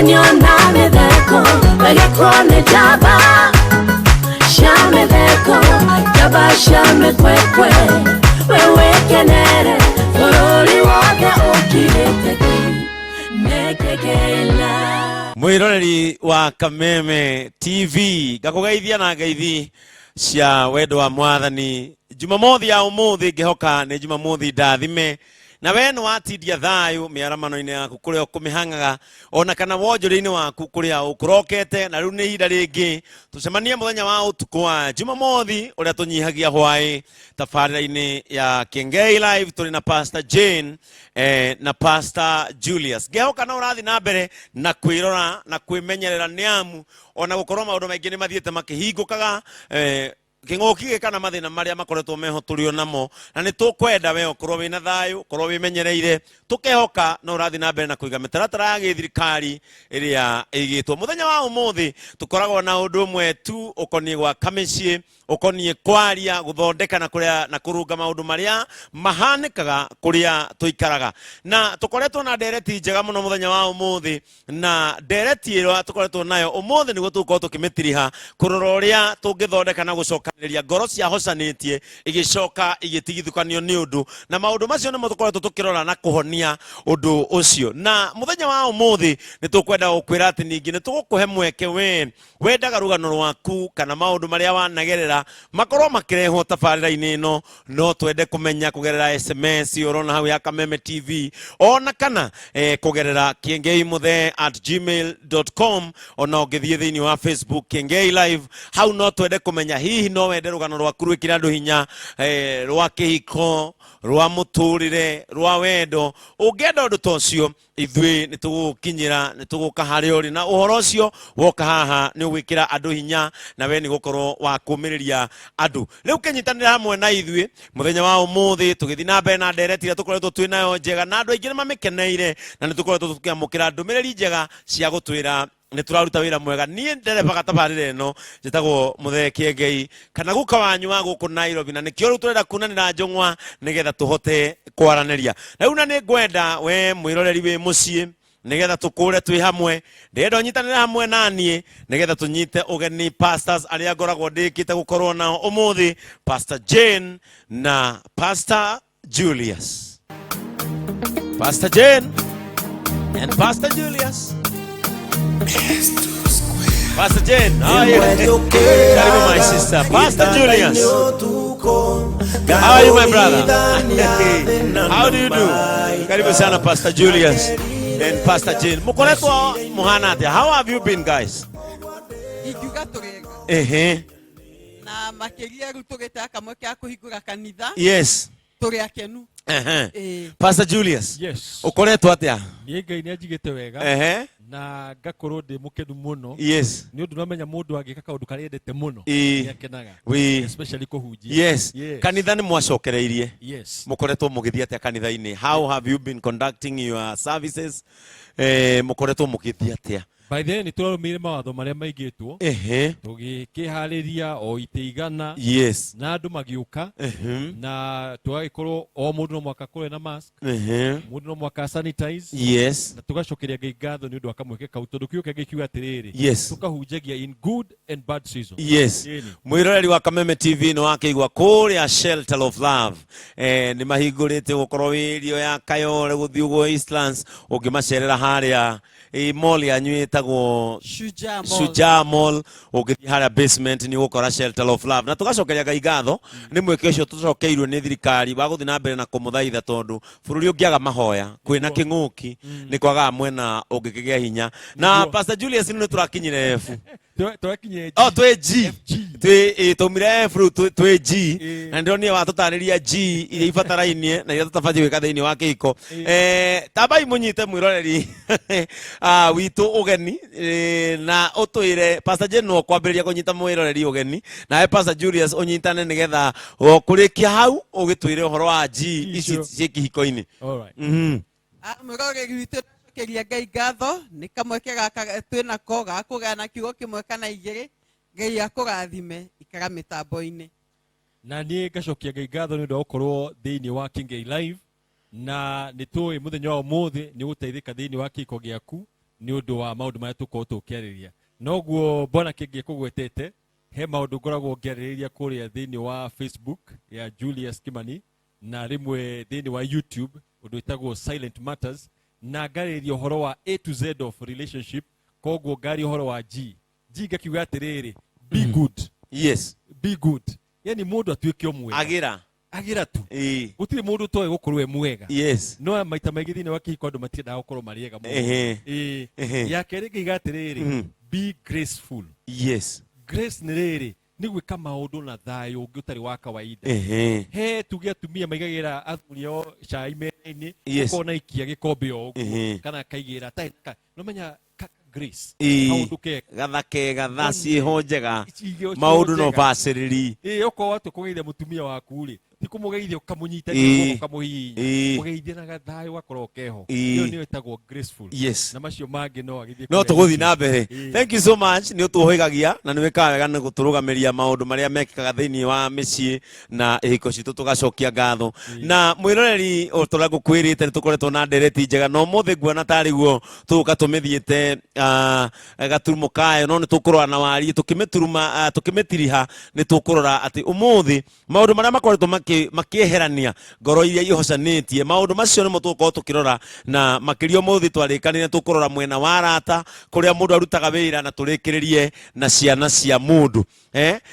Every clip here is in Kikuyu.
Gũkenio na mĩtheko, wegekwo nĩ njamba cia mĩtheko, njamba cia mĩkwekwe. We wĩkenere, bũrũri wothe ũkirĩte ki, nĩkĩkĩila. Mwiroreri wa Kameme TV, ngakũgeithia na ngeithi cia wendo wa Mwathani. Jumamothi ya ũmũthĩ ngĩhoka nĩ Jumamothi ndathime, na we nĩ watindia thayũ mĩaramano-inĩ yaku kũrĩa ũkũmĩhang'aga, ona kana wonjoria-inĩ waku kũrĩa ũkũrokete. Na rĩu nĩ ihinda rĩngĩ tũcemanie mũthenya wa ũtukũ wa Jumamothi ũrĩa tũnyihagia hwaĩ tabarĩra-inĩ ya Kĩengei Live, tũrĩ na Pastor Jane na Pastor Julius. Ngehoka no ũrathiĩ na mbere na kwĩrora na kwĩmenyerera, nĩ amu ona gũkorwo maũndũ maingĩ nĩ mathiĩte makĩhingũkaga, kĩng'ũki gĩka na mathĩna marĩa makoretwo meho tũrĩ o namo, na nĩ tũkwenda we ũkorwo wĩna thayũ, ũkorwo wĩmenyereire. Tũkehoka no ũrathiĩ na mbere na kũiga mĩtaratara ya gĩthirikari ĩrĩa ĩigĩtwo. Mũthenya wa ũmũthĩ tũkoragwo na ũndũ ũmwe tu ũkoniĩ gwaka mĩciĩ, ũkoniĩ kwaria, gũthondeka na kũrĩa na kũrũnga maũndũ marĩa mahanĩkaga kũrĩa tũikaraga. Na tũkoretwo na ndereti njega mũno mũthenya wa ũmũthĩ, na ndereti ĩrĩa tũkoretwo nayo ũmũthĩ nĩguo tũgũkorwo tũkĩmĩtiriha kũrora ũrĩa tũngĩthondeka na gũcokanĩrĩria ngoro ciahocanĩtie igĩcoka igĩtigithũkanio nĩ ũndũ, na maũndũ macio nĩmo tũkoretwo tũkĩrora na kũhonia ũndũ ũcio. Na mũthenya wa ũmũthĩ nĩ tũkwenda gũkwĩra atĩ ningĩ nĩ tũgũkũhe mweke, we wendaga rũgano rwaku kana maũndũ marĩa wanagerera makorwo makĩrehwo tabarĩra-inĩ ĩno, no twende kũmenya kũgerera SMS ũrona hau ya Kameme TV, ona kana kũgerera kiengeimuthe@gmail.com, ona ũngĩthiĩ thĩinĩ wa Facebook Kiengei Live hau, no twende kũmenya hihi no wende rũgano rwaku rwĩkĩre andũ hinya, rwa kĩhiko, rwa mũtũrĩre, rwa wendo. Ũngĩenda ũndũ ta ũcio, ithuĩ nĩ tũgũgũkinyĩra, nĩ tũgũka harĩa ũrĩ, na ũhoro ũcio woka haha nĩ ũgwĩkĩra andũ hinya, na we nĩ gũkorwo wa kũmĩrĩria andũ. Rĩu kĩnyitanĩra hamwe na ithuĩ mũthenya wa ũmũthĩ tũgĩthiĩ na mbere na ndereti ĩrĩa tũkoretwo twĩ nayo njega, na andũ aingĩ nĩ mamĩkeneire, na nĩ tũkoretwo tũkĩamũkĩra ndũmĩrĩri njega cia gũtwĩra nĩ tũraruta wĩra mwega. Niĩ nderebaga tabarĩra ĩno, njĩtagwo Mũthee Kĩengei kana guka wanyu wa gũkũ Nairobi, na nĩkĩo rĩu tũrenda kunanĩra njũng'wa nĩgetha tũhote kwaranĩria. Na rĩu na nĩ ngwenda we mwĩroreri wĩ mũciĩ, nĩgetha tũkũre twĩ hamwe, ndĩrenda ũnyitanĩre hamwe na niĩ nĩgetha tũnyite ũgeni pastors arĩa ngoragwo ndĩkĩte gũkorwo nao ũmũthĩ, Pastor Jane na Pastor Julius. Pastor Jane and Pastor Julius. Pastor Jane, how are you? Karibu, my sister. Pastor Julius. How are you, my brother? How do you do? Karibu sana, Pastor Julius and Pastor Jane. Mukoretwo muhana atia? How have you been, guys? Ingiuga tũrĩega. Na makĩria rĩu tũgĩte kamweke ga kũhingũra kanitha. Tũrĩ akenu. Ĩĩ. Pastor Julius. Yes. Ukoretwo atia? Niĩ Ngai nĩ anjigĩte wega na ngakorwo ndĩ mũkenu mũno nĩ ũndũ namenya mũndũ angĩka kaũndũ karĩa endete mũno nĩ akenaga. Especially kũhunjia. Kanitha nĩ mwacokereirie. Yes. Mukoretwo mũgĩthiĩ atĩa kanitha-inĩ? How have you been conducting your services? Mukoretwo mũgĩthiĩ atĩa? By the way, nĩ tũrarũmĩrĩire mawatho marĩa maigĩtwo, tũgĩkĩharĩria o itĩ 100 na andũ magĩũka, na tũgagĩkorwo o mũndũ no mũhaka akorwo na mask, mũndũ no mũhaka sanitize, na tũgacokeria Ngai ngatho nĩ ũndũ wa kamweke kau, tondũ kiugo kĩa Ngai kiuga atĩrĩrĩ, tũkahunjagia in good and bad season. Ĩni. Mwiroreri wa Kameme TV, nĩ wakĩigua kũrĩa Shelter of Love nĩ mahingũrĩte gũkorwo wĩrio ya Kayore gũthiĩ ũguo Eastlands, ũngĩmacerera harĩa mall yanyu ĩtagwo Shujaa Mall. Shujaa Mall, ũngĩthiĩ harĩa basement nĩ ũgũkora Shelter of Love. Na tũgacokeria Ngai ngatho nĩ mweke ũcio tũcokeirwo nĩ thirikari wa gũthiĩ na mbere na kũmũthaitha, tondũ bũrũri ũngĩaga mahoya kwĩna kĩng'ũki nĩ kwagaga mwena ũngĩkĩgĩa hinya. Na Pastor Julius, nĩ tũrakinyire F. Tũrakinyire G. Oh, twĩ G. G. Twĩ twaumire F, rĩu twĩ G. Ĩ. Na ndĩronire watũtarĩria G iria ibatarainie na iria tũtabatiĩ gwĩka thĩinĩ wa kĩhiko. Tambai mũnyite mwĩroreri witũ ũgeni, na ũtwĩre, Pastor Jane, no kwambĩrĩria kũnyita mwĩroreri ũgeni, nawe Pastor Julius ũnyitane nĩgetha o kũrĩkia hau ũgĩtwĩre ũhoro wa G ici Icio. ciĩ kĩhiko-inĩ. All right. Mwĩroreri witũ, ndacokeria Ngai ngatho nĩ kamweke gaka twĩnako ga kũgayana kiugo kĩmwe kana igĩrĩ. Ngai akũrathime, ikara mĩtambo-inĩ. Na niĩ ngacokia Ngai ngatho nĩ ũndũ wa gũkorwo thĩinĩ wa Kĩengei Live, na nĩ tũĩ mũthenya wa ũmũthĩ nĩ ũgũteithĩka thĩinĩ wa kĩhiko gĩaku. Nĩ ũndũ wa maũndũ marĩa tũkorwo tũkĩarĩria. Noguo bwana Kĩngĩ kũgwetete, he maũndũ ngoragwo ngĩarĩrĩria kũrĩa thĩinĩ wa Facebook ya Julius Kimani na rĩmwe thĩinĩ wa YouTube, ũndũ wĩtagwo Silent Matters, na ngarĩrĩria ũhoro wa A to Z of relationship. Koguo ngaria ũhoro wa G G, ngakiuga atĩrĩrĩ, be good. Be good, yani mũndũ atuĩke o mwega. Agĩra. Agĩra tu. Gũtirĩ mũndũ ũtoĩ gũkorwo e mwega. No maita maingĩ thĩinĩ wa kĩhiko andũ matiendaga gũkorwo marĩ ega mũno. Ya kerĩ ngaiga atĩrĩrĩ, be graceful. Grace nĩ rĩrĩ, nĩ gwĩka maũndũ na thayũ ũngĩ ũtarĩ wa kawaida. He tuge atumia maigagĩra athuri ao cai metha-inĩ, ũkona ikia gĩkombe o ũguo, kana akaigĩra atarĩ na no menya grace, kaũndũ kega. Gatha kega, tha ciĩho njega. Irio Maũndũ no njega. bacĩrĩri. Ĩĩ, okorwo watua kũgeithia mũtumia waku rĩ, ti kũmũgeithia ũkamũnyitania guoko ũkamũhihinya. Mũgeithia na gathayũ gakorwo keho. Ĩyo nĩyo ĩtagwo graceful. Na macio mangĩ no agĩthiĩ No kũrĩa tũgũthiĩ YouTube. Na mbere. Thank you so much, nĩ ũtũhĩgagia na nĩ wĩkaga wega nĩ gũtũrũgamĩria maũndũ marĩa mekĩkaga thĩinĩ wa mĩciĩ na ihiko citũ, tũgacokia ngatho. Na mwĩroreri, o ta ũrĩa ngũkwĩrĩte, nĩ tũkoretwo na ndereti njega na ũmũthĩ nguona tarĩ guo tũgũka tũmĩthiĩte gaturumo kayo, no nĩ tũkũrora na wariĩ tũkĩmĩturuma, tũkĩmĩtiriha, nĩ tũkũrora atĩ ũmũthĩ maũndũ marĩa makoretwo makĩeherania ngoro iria ihocanĩtie, maũndũ macio nĩmo tũgũkorwo tũkĩrora. Na makĩria ũmũthĩ twarĩkanire tũkũrora mwena wa arata, kũrĩa mũndũ arutaga wĩra, na tũrĩkĩrĩrie na ciana cia mũndũ,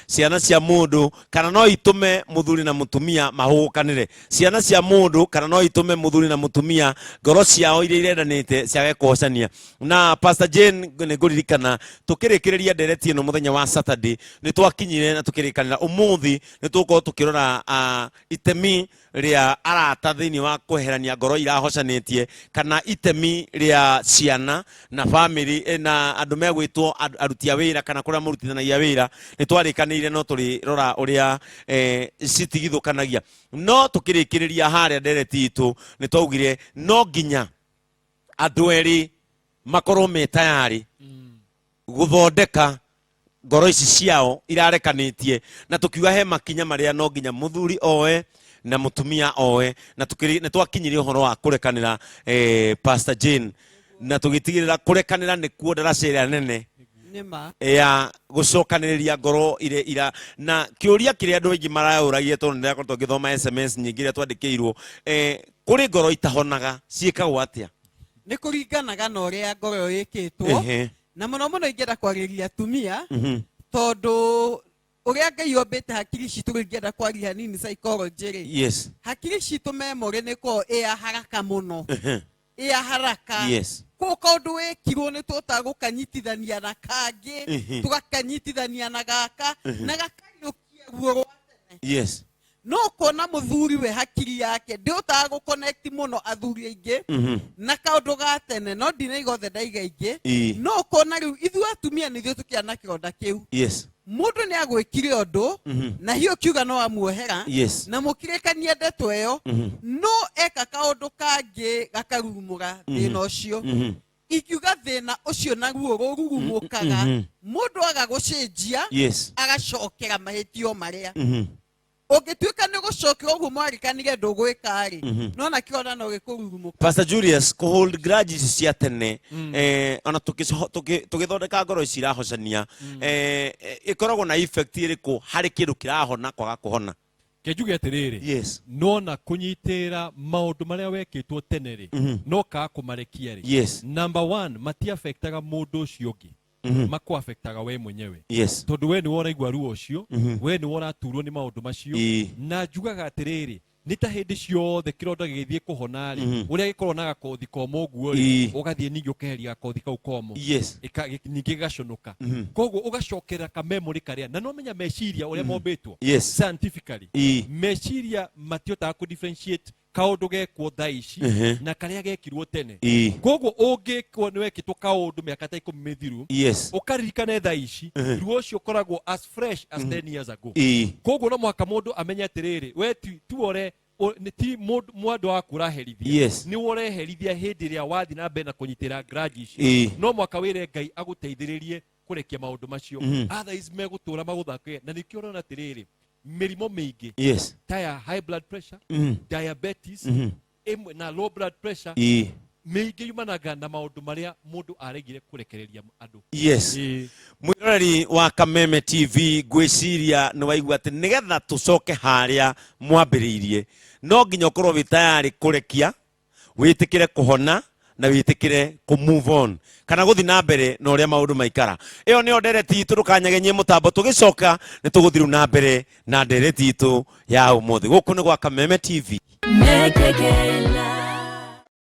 ciana cia mũndũ kana no itume mũthuri na mũtumia mahũgũkanĩre, ciana cia mũndũ kana no itume mũthuri na mũtumia ngoro ciao iria irendanĩte ciage kũhocania. Na Pastor Jane, nĩ ngũririkana tũkĩrĩkĩrĩria ndereti ĩno mũthenya wa Saturday, nĩ twakinyire na tũkĩrĩkanĩra ũmũthĩ nĩ tũgũkorwo tũkĩrora itemi rĩa arata thĩinĩ wa kweherania ngoro irahocanĩtie, kana itemi rĩa ciana na family, na andũ megwĩtwo aruti a wĩra kana kũrĩa mũrutithanagia wĩra. Nĩ twarĩkanĩire no tũrĩrora ũrĩa citigithũkanagia. No tũkĩrĩkĩrĩria harĩa ndereti itũ, nĩ twaugire no nginya andũ erĩ makorwo me tayarĩ gũthondeka ngoro ici ciao irarekanĩtie, na tũkiuga he makinya marĩa no nginya mũthuri oe na mũtumia oe, na nĩ twakinyirie ũhoro wa kũrekanĩra, Pastor Jane, na tũgĩtigĩrĩra kũrekanĩra nĩkuo ndaraca ĩrĩa nene Nĩma. Ya gũcokanĩrĩria ngoro ire ira. Na kĩũria kĩrĩa andũ aingĩ marayũragia, tondũ nĩndĩrakoretwo ngĩthoma SMS nyingĩ iria twandĩkĩirwo, kũrĩ ngoro itahonaga, ciĩkagwo atĩa? Nĩ kũringanaga na ũrĩa ngoro ĩyo ĩkĩtwo. Na mũno mũno ingĩenda kwarĩria atumia, tondũ ũrĩa Ngai ombĩte hakiri citũ rĩu, ingĩenda kwaria hanini psychology rĩ, hakiri citũ memory nĩ ĩkoragwo ĩ ya haraka mũno, ĩ ya haraka. Koguo kaũndũ wĩkirwo nĩ tũhotaga gũkanyitithania na kangĩ, tũgakanyitithania na gaka na gakariũkia ruo rwa tene. No kuona mũthuri we hakiri yake ndĩhotaga gũconnect mũno, athuri aingĩ, na kaũndũ ga tene, no ndinaiga othe, ndaiga aingĩ. No kuona rĩu ithuĩ atumia nĩ ithuĩ tũkĩa na kĩronda kĩu. Mũndũ nĩ agwĩkire ũndũ na hiyo kiuga no amuohera na mũkirĩkanie ndeto ĩyo, no eka kaũndũ kangĩ gakarurumũra thĩna ũcio. Ingiuga thĩna ũcio naruo rũrurumũkaga mũndũ aga gũcenjia, agacokera mahĩtio marĩa. Ũngĩtuĩka nĩ gũcokera ũguo mwarĩkanire ndũgwĩka rĩ, nona kĩronda no gĩkũrurumũka. Pastor Julius, kũ hold grudge ici cia tene, ona tũgĩthondeka ngoro ici irahocania, ĩkoragwo na effect ĩrĩkũ harĩ kĩndũ kĩrahona kwaga kũhona? Ke njuge atĩrĩrĩ, nona kũnyitĩra maũndũ marĩa wekĩtwo tene rĩ, no kaga kũmarekia rĩ, number one, matiafektaga mũndũ ũcio ũngĩ, makũafektaga we mwenyewe, tondũ we nĩwe ũraigua ruo ũcio, we nĩwe ũraturwo nĩ maũndũ macio. Na njugaga atĩrĩrĩ, nĩ ta hĩndĩ ciothe kĩronda gĩgĩthiĩ kũhona rĩ, ũrĩa gĩkoragwo na gakothi komũ ũguo rĩ, ũgathiĩ ningĩ ũkeheria gakothi kau komũ, ningĩ gĩgaconoka. Koguo ũgacokera ka memory karĩa, na no menya meciria ũrĩa mombĩtwo scientifically, meciria matihotaga kũ differentiate kaũndũ gekwo thaa ici na karĩa gekirwo tene. Koguo ũngĩkwo nĩ wekĩtwo kaũndũ mĩaka ta 10 mĩthiru, ũkaririkane thaa ici, ruo ũcio ũkoragwo as fresh as 10 years ago. Koguo no mũhaka mũndũ amenye atĩrĩrĩ, we ti wore nĩ ti mwendwa waku ũraherithia, nĩ ũreherithia hĩndĩ ĩrĩa wathiĩ na mbere na kũnyitĩra grudge icio. No mũhaka wĩre Ngai agũteithĩrĩrie kũrekia maũndũ macio, otherwise megũtũra magũthake. Na nĩkĩo ũrona atĩrĩrĩ, mĩrimũ mĩingĩ ta ya high blood pressure, diabetes ĩmwe na low blood pressure. Mĩingĩ yumanaga na maũndũ marĩa mũndũ aregire kũrekereria andũ. Yes. Mwĩroreri wa Kameme TV, ngwĩciria nĩ waigua atĩ nĩgetha tũcoke harĩa mwambĩrĩirie no nginya ũkorwo wĩ tayarĩ kũrekia, wĩtĩkĩre kũhona na wĩtĩkĩre kũ move on kana gũthiĩ na mbere na ũrĩa maũndũ maikara. Ĩyo nĩyo ndereti itũ. Ndũkanyegenyie mũtambo, tũgĩcoka nĩ tũgũthiĩ rĩu na mbere na ndereti itũ ya ũmũthĩ. Gũkũ nĩ gwa Kameme TV. Mekekela.